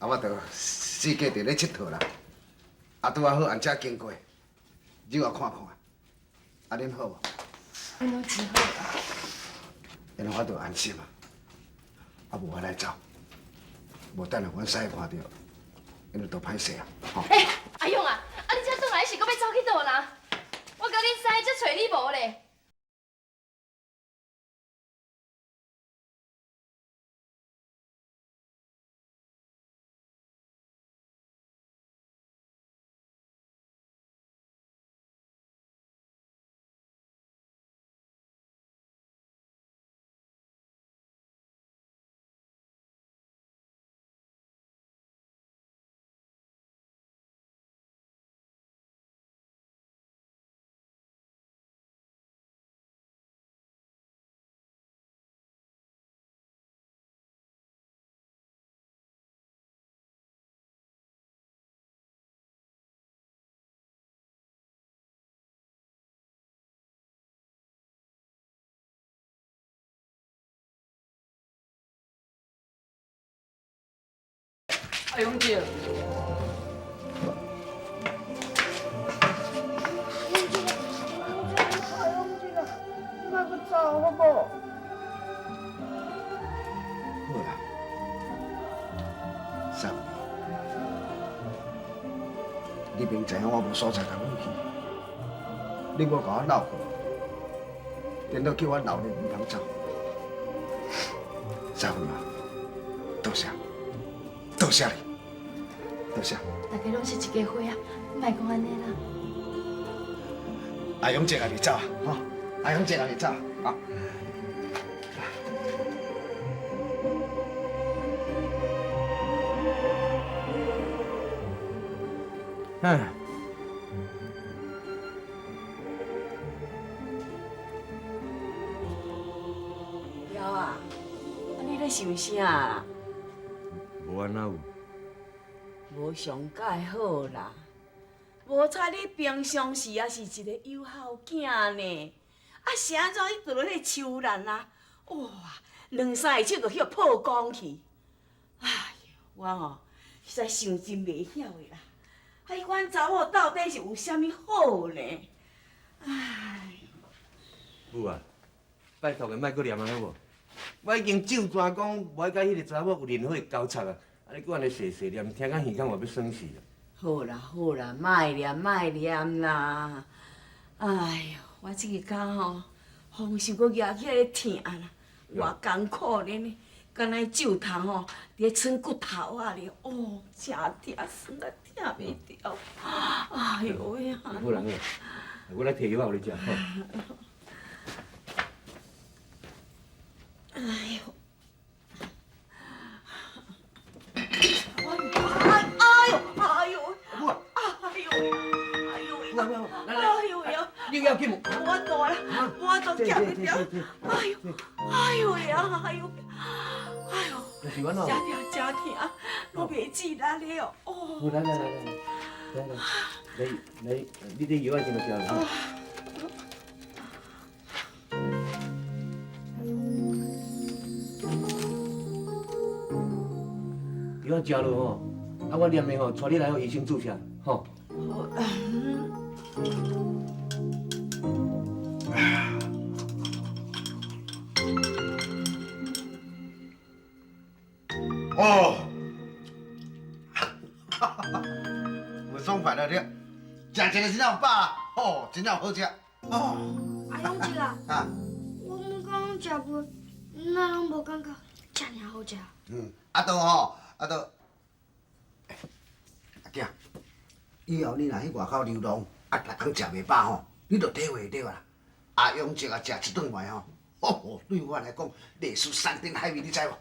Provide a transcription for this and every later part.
啊，我就四界伫咧𨑨迌啦。啊，拄仔好按遮经过，入来看看，啊，恁好无？阮拢真好啊。按呢我就安心啊。啊，无我来走，无等下阮师看著，𪜶就歹势啊。吼！欸，阿勇啊，啊你这转来是阁欲走去佗啦？我佮恁师才揣你无咧。阿勇姐。阿勇姐，你莫阁走好无？好啦，三，你明知影我无所在通去，你阁共我闹过，颠倒叫我留咧毋通走。三芬啊，多谢，多谢你，多谢。大家拢是一家伙啊，莫讲按呢啦。阿勇姐家己走，吼，阿勇姐家己走，啊。嗯。枵啊，啊你咧想啥啦？无按怎有？无上盖好啦，无彩你平常时也是一个友好囝呢，啊是按怎你坠落彼个手难啊？哇，两三下手就去予破光去。哎哟，我吼实在想真袂晓的啦。啊，彼款查某到底是有啥物好呢？哎，母啊，拜托个，莫阁念啊，好无？我已经咒断讲，无爱佮彼个查某有任何的交叉啊！啊，你阁按呢细细念，听甲耳孔嘛欲酸死啊！好啦好啦，莫念莫念啦。哎哟，我这个跤吼，风袖阁举起来疼啦，偌艰苦呢，敢若石头吼伫咧穿骨头仔咧，哦，诚疼，酸甲疼袂牢。哎哟喂啊！好啦好啦，我来提药仔予你食吼。哎呦！哎呦！哎呦！哎呦！哎呦！来来，哎呦呀！你要紧无？无做啦，无做，行袂牢。哎呦！哎呦呀！哎呦！哎呦！是阮哦。真疼真疼，拢袂止力了哦。好，来来来来来来来来，你这药仔先食落。药仔食落吼，啊，我念的吼，带你来予医生注射，吼。好。哦，有爽快了对，食一个真正有饱啦，哦，真正好食。哦。阿勇姐啊，啊，我每工拢食饭，哪拢无感觉遮尔好食。嗯，啊都吼，啊都，阿囝，以后你若去外口流浪，啊，逐工食袂饱吼，你就体会著啦。阿勇姐啊，食一顿饭吼，哦，对我来讲，类似山珍海味，你知无？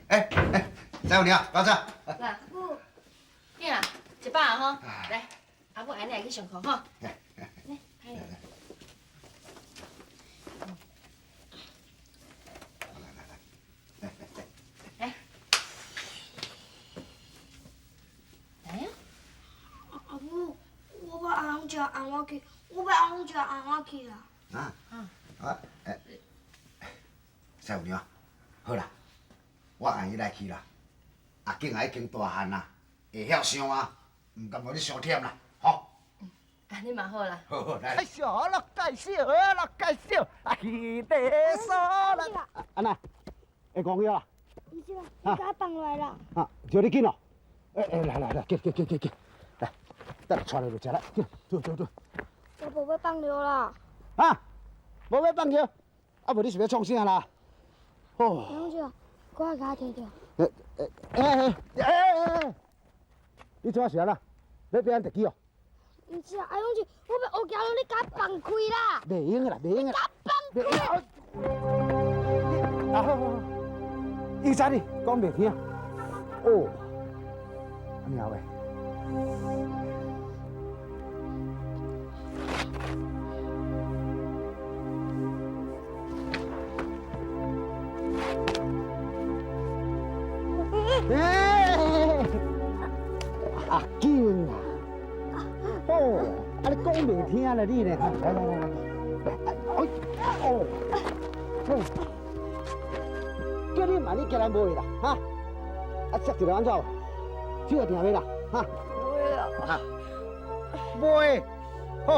哎哎，再有你啊，老早。来，母，囝，食饱啊吼，来，阿母爱你来去上课吼。来，来。来。来呀。阿母，我欲阿勇姐按我去，我欲阿勇姐按我去啦。啊？啊？哎，师傅娘，好啦，我按伊来去啦。阿景也已經大漢啦，會曉想啊，毋甘予你傷忝啦，吼。按呢嘛好啦。好好來。小樂介小樂介小，啊去地所啦。安那，會講了啦？毋是啦，你共我放落來啦。啊，叫你緊哦。欸欸，來來來，緊緊緊緊緊，來，等下帶你去食啦，緊，坐坐坐。我無欲放尿啦。啊，無欲放尿，啊無你是欲創啥啦？哦。楊姐，我愛共提著。欸欸欸欸欸！你這是按怎？欲表演特技哦？毋是啊，阿勇姐，我欲學走路，你共我放開啦！袂用的啦，袂用的。共我放開！啊好好好，伊知你講袂聽。哦，按呢喂。欸，阿景啊，哦，啊你講袂聽啦你呢？來來來來，來，哎，哦，叫你慢，你竟然無會啦，哈？啊，摔一下按怎？手會疼袂啦？哈？袂啦。哈？袂。哦，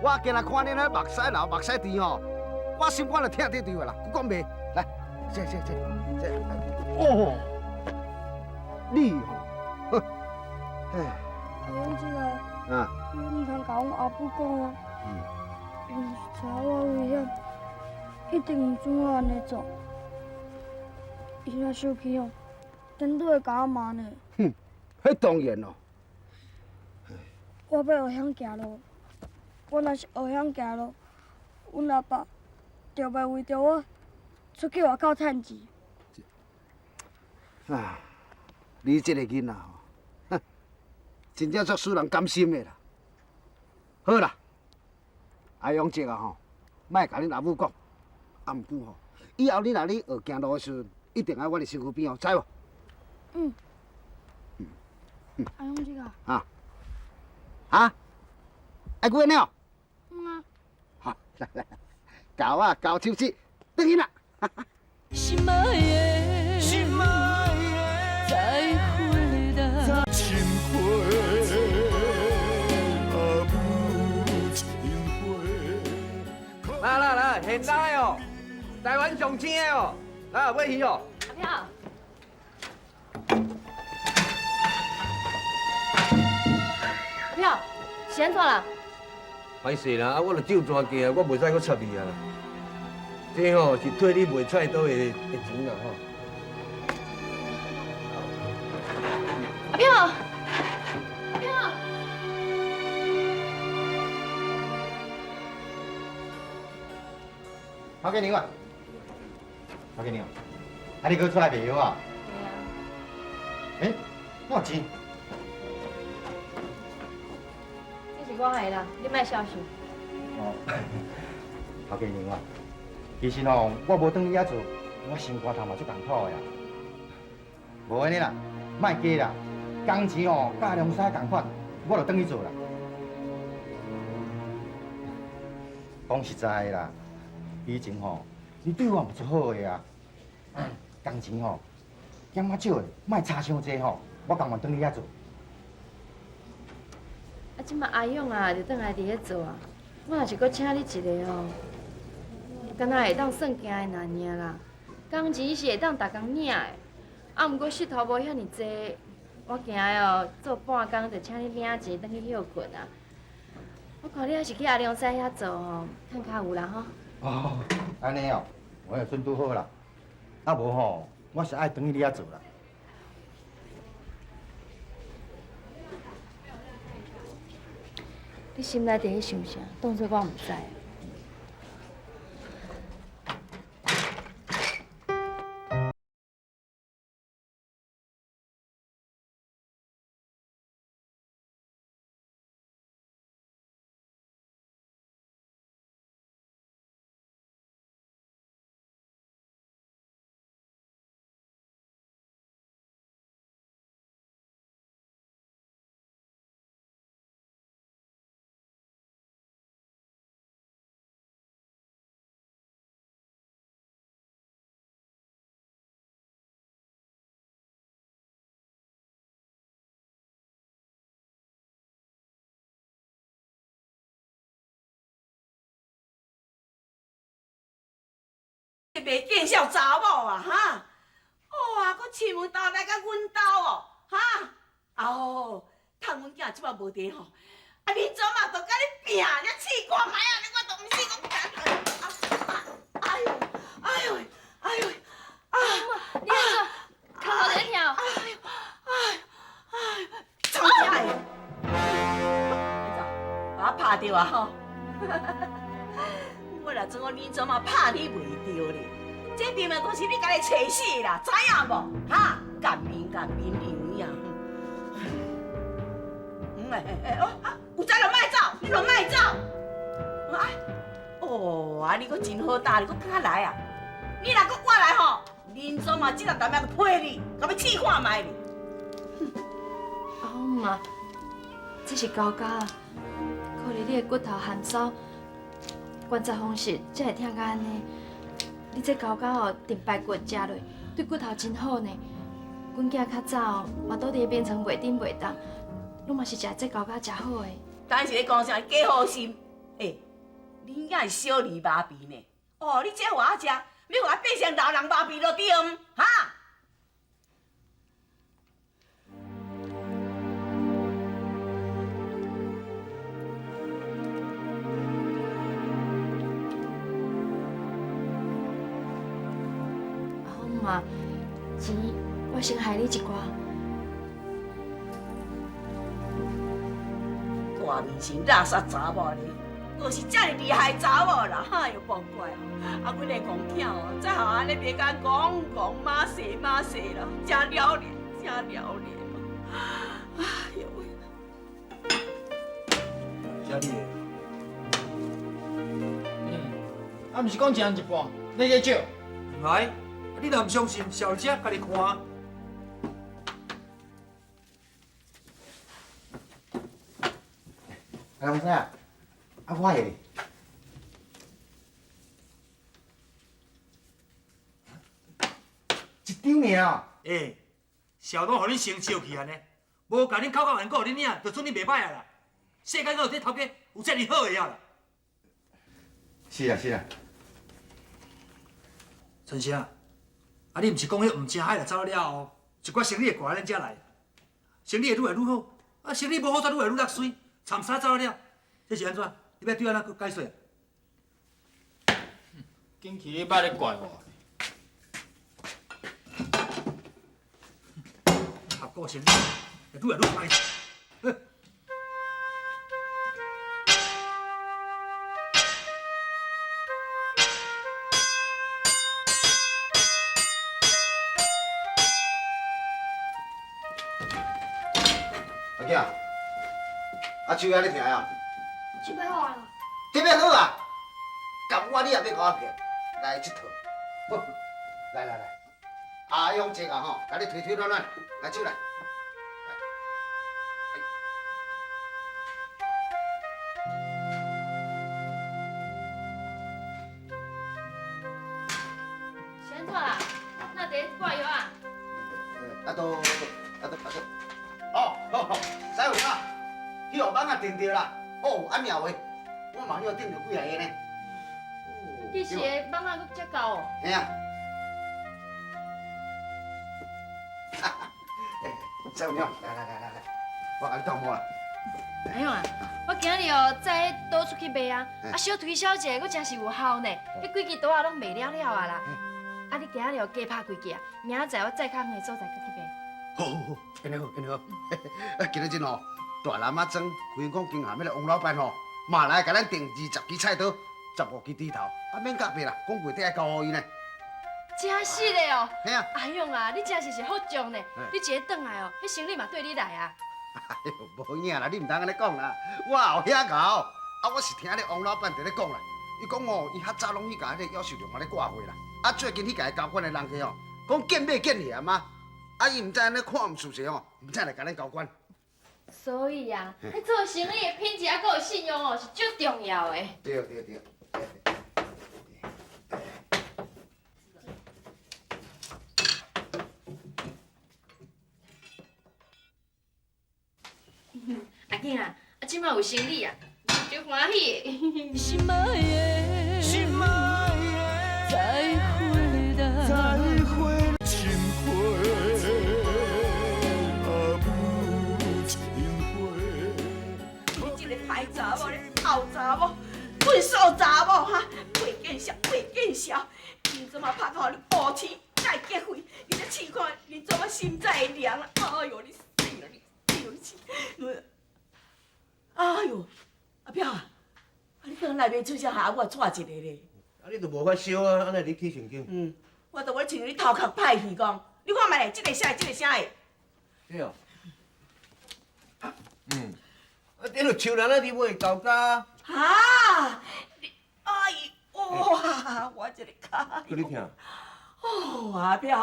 我今日看你那目屎流目屎甜吼，我心肝就疼得對啦，閣講袂？來，這這這這，哦。你吼，唉，阿勇姐啊，啊，你毋通共阮阿母講啊，伊若是知影我危險，一定毋准我按呢做。伊若生氣哦，真拄會共我罵呢。哼，彼當然咯。我欲學曉行路，我若是學曉行路，阮阿爸就袂為著我出去外口趁錢。啊。你這个囡仔吼，真正足使人甘心的啦。好啦，阿勇叔啊吼，莫共恁阿母講，啊毋過吼，以後你若咧學行路的時陣，一定愛我佇身軀邊哦，知無？嗯。嗯。阿勇叔啊。啊。啊？愛幾個哦？嗯啊。好，來來，交我交手指，轉去啦。心愛的，心愛的，再會啦。情花，啊母情花。來來來，現在哦，台灣上青的哦，來買魚哦。阿飄，阿飄，是按怎啦？歹勢啦，啊，我著酒全過啊，我袂使閣插伊啊。這吼是退你賣菜刀的錢啦吼。阿飄，阿飄。頭家娘啊，頭家娘，啊你閣出來賣藥啊？對啊。欸，哪有錢？這是我的啦，你莫痟想。哦，頭家娘啊，其實吼，我無轉你遐做，我心肝頭嘛足艱苦的啊。無按呢啦，莫加啦，工錢吼，佮梁師仝款，我就轉去做啦。講實在的啦，以前吼，你對我嘛足好的啊，工錢吼，減較少的，莫差傷濟吼，我甘願轉你遐做。啊，這擺阿勇啊，就轉來佇咧做啊，我若是閣請你一个吼，敢若會當算行的爾爾啦，工錢是會當逐工領的，啊，毋過穡頭無遐爾濟，我驚哦，做半工就請你領錢轉去歇睏啊。我看你還是去阿良師遐做吼，趁較有啦吼。哦，按呢哦，我就算拄好啦。啊無吼，我是愛轉去你遐做啦。你心內佇咧想啥？當做我毋知。袂见笑查某啊，哈！哇，阁亲门兜来到阮兜哦，哈！啊哦，趁阮囝这摆无伫吼，啊，恁祖妈就佮你拼，你试看觅啊！你我都毋是讲哎呦，哎呦，哎呦，啊！你按怎？跤头伫咧疼？哎呦，哎哎，创啥的？安怎？把我拍著啊吼！我若准我恁祖妈拍你袂著咧，这明明都是你家己揣死的啦，知影无？哈，干面干面你有影？哎哎哦啊，有知就莫走，你就莫走。啊，哦啊，你阁真好胆，你阁敢来啊？你若阁敢来吼，恁祖妈这粒淡仔就批你，共欲试看觅咧。阿姆啊，这是高胶啊，可能你的骨头含骚，关节风湿才会疼甲按呢。你这高胶哦，炖排骨食落，对骨头真好呢。阮囝较早哦，嘛倒伫眠床袂振袂动，拢嘛是食这高胶食好的。当时咧讲啥？假好心，欸，恁囝是小儿麻痹呢。哦，你这予我食，要予我变成老人麻痹就对毋？哈？阿姆啊，钱我先害你一寡。大明星垃圾查某咧，就是遮尔厉害查某啦，哎呦，莫怪哦！啊，阮的戆囝哦，才予按呢卖甲戆戆马细马细啦，真了怜，真了怜哦！哎呦喂！小李，啊，毋是讲一人一半，你咧少？毋系，你若毋相信，小姐家己看。阿龙生，啊，我的咧，一张尔哦。欸，小东予恁先笑去按呢，无共恁口口缘阁予恁领，就算你袂歹啊啦。世间阁有这头家有遮尔好的啊啦。是啊是啊。春生，啊你毋是讲彼黄正海若走了后，一寡生意会过来咱遮来，生意会愈来愈好，啊生意无好，才愈来愈落水，惨啥走了，这是按怎？你欲对按怎阁解释？紧去，你莫咧怪我。合股生意会愈来愈歹。阿囝，阿手遐咧疼啊？手欲好啊！特别好啊！共我你也欲共我骗，来这套。来来来，阿勇这个吼，共你推推软软，来手来。是按怎啦？哪伫咧挂药啊？啊都，啊都，啊都。哦，好好，师傅啊，去予蠓仔叮著啦。哦，按呢话，我嘛去予叮著几下个呢。其实蠓仔阁遮厚哦。嘿啊。师傅娘，来来来来来，我共你倒毛啦。阿勇啊，我今日哦载彼刀出去卖啊，啊小推销一下，阁真是有效呢。彼几支刀仔拢卖了了啊啦。啊，你今日哦加拍几支啊，明仔载我载较远的所在阁去卖。好好好，按呢好，按呢好。啊，今日阵吼，大南仔庄开讲经行彼个王老板吼，嘛来共咱订20支菜刀，15支猪头，啊免夹卖啦，讲月底爱交予伊呢。真实的哦。嘿啊。阿勇啊，你真是是福将呢，你一个转来哦，彼生意嘛对你来啊。哎呦，无影啦，你毋通按呢讲啦，我也有遐𠢕，啊，我是听咧王老板伫咧讲啦，伊讲哦，伊较早拢去共彼个姚秀龙仔咧挂货啦，啊，最近去共伊交关的人客哦，讲见买见嫌啊。啊！伊毋知按呢看毋属实吼，毋知来共咱交关。所以啊，你做生意的品质犹阁有信用哦，是足重要的。对对对。阿囝啊，啊这摆有生意啊，足欢喜的。心爱的，心爱的，再会。歹查某咧，臭查某，粪扫查某哈，袂见笑，袂见笑，恁怎啊拍到你乌青，再结肺，你才试看，恁怎啊心才会凉啦？哎哟，你死啦你，死你死！哎哟，阿飘啊，啊你转来袂出声，害我掣一个咧。啊，你就无法烧啊，按呢你起神经。嗯，我都无亲像你头壳歹去讲，你看觅咧，这个啥？这个啥的？对哦。嗯，啊，这就树兰仔伫买高家。哈！你哎哇，我这个脚。搁你听。哦，阿飘，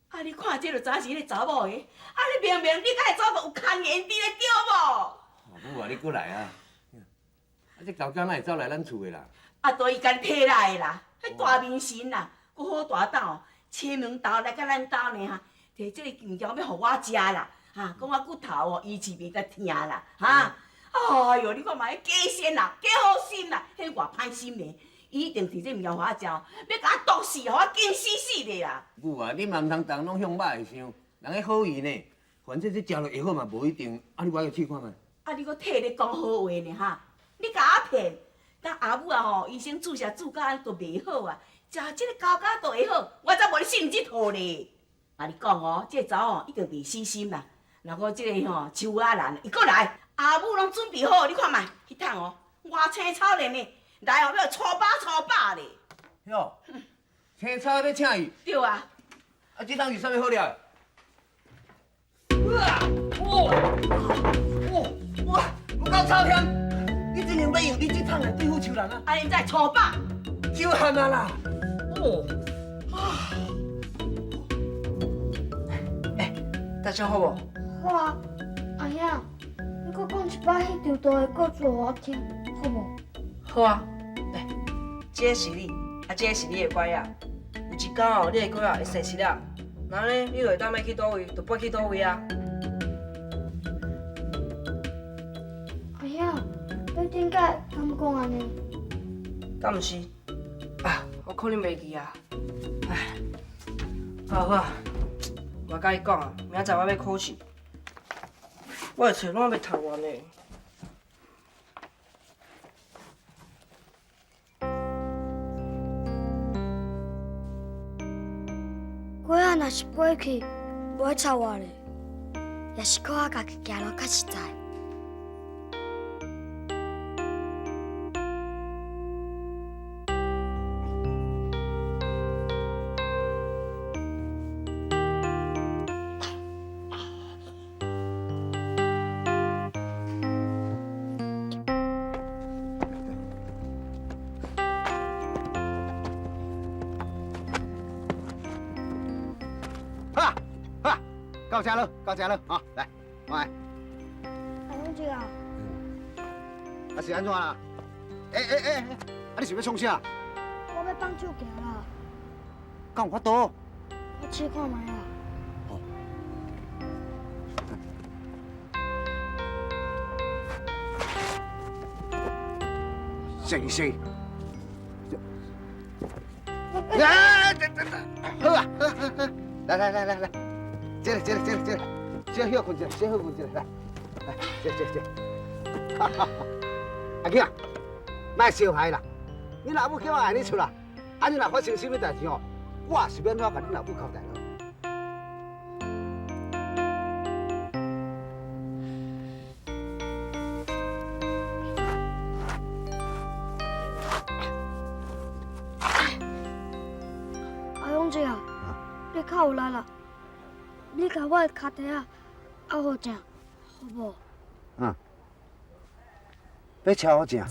啊，你看这就知是彼个查某的，啊，你明明你佮伊查某有牵连伫咧，对无？母啊，你阁来啊！啊，这高家哪会走来咱厝的啦？啊，都伊家己提来的啦，彼大明神啦，阁好大胆哦，车门头来到咱兜呢哈，提这个物件欲予我食啦，哈，讲我骨头哦，医治袂得疼啦，哈，哎哟，你看觅，假仙啦，假好心啦，彼偌歹心的，伊一定提这物件予我食，欲共我毒死，予我紧死死的啦。母啊，你嘛毋通逐项拢向歹的想，人彼好意呢，反正这食落会好嘛，无一定。啊，你无爱去试看觅？啊，你阁替咧讲好话呢哈？你共我骗？等阿母啊吼，医生注射注到按都袂好啊，食这个高佳都会好，我才无咧信这套咧。啊，你讲哦，这个查某一定袂死心啦。若阁这个吼秋仔兰，伊阁来，阿母拢准备好，你看觅，彼桶哦，偌青草咧呢，来哦，欲粗饱粗饱咧。哟，青草欲请伊？对啊。啊，这桶是啥物好料？哇！哇！哇！有够臭香！你真正欲用你这桶来对付树人啊？啊，你才粗饱，少汉啊啦！哦，啊！欸，大家好无？好啊，阿兄，你阁讲一摆彼条道的故事予我听，好无？好啊，欸，这个是你，啊，这个是你的拐仔。有一工哦，你的拐仔会生痔啦，然后呢，你就会当欲去佗位，就飞去佗位啊。阿兄，你顶摆敢讲按呢？敢毋是？啊，我可能袂记啊。唉，好啊好啊，我佮伊讲啊，明仔载我欲考试，我的册拢还袂读完呢。鸡仔若是飞去，无爱吵我咧，也是靠我家己行路较实在。到这了，到这了，好，来，我来。阿勇姐啊，啊是按怎啦？欸欸欸，啊你是欲创啥？我欲放手行啦。敢有法度？我试看觅啦。好。试试。啊！好啊，好好好，来来来来来。这个这个这个这个，先歇困一下，先歇困一下，来，来，这这这，哈哈，阿囝，莫相害啦，你老母叫我按呢出来，按呢若发生啥物代志吼，我是欲按怎共恁老母交代咯？阿勇姐啊，你较有力啦。你共我的跤蹄仔拗好正，好无？嗯，欲超好正。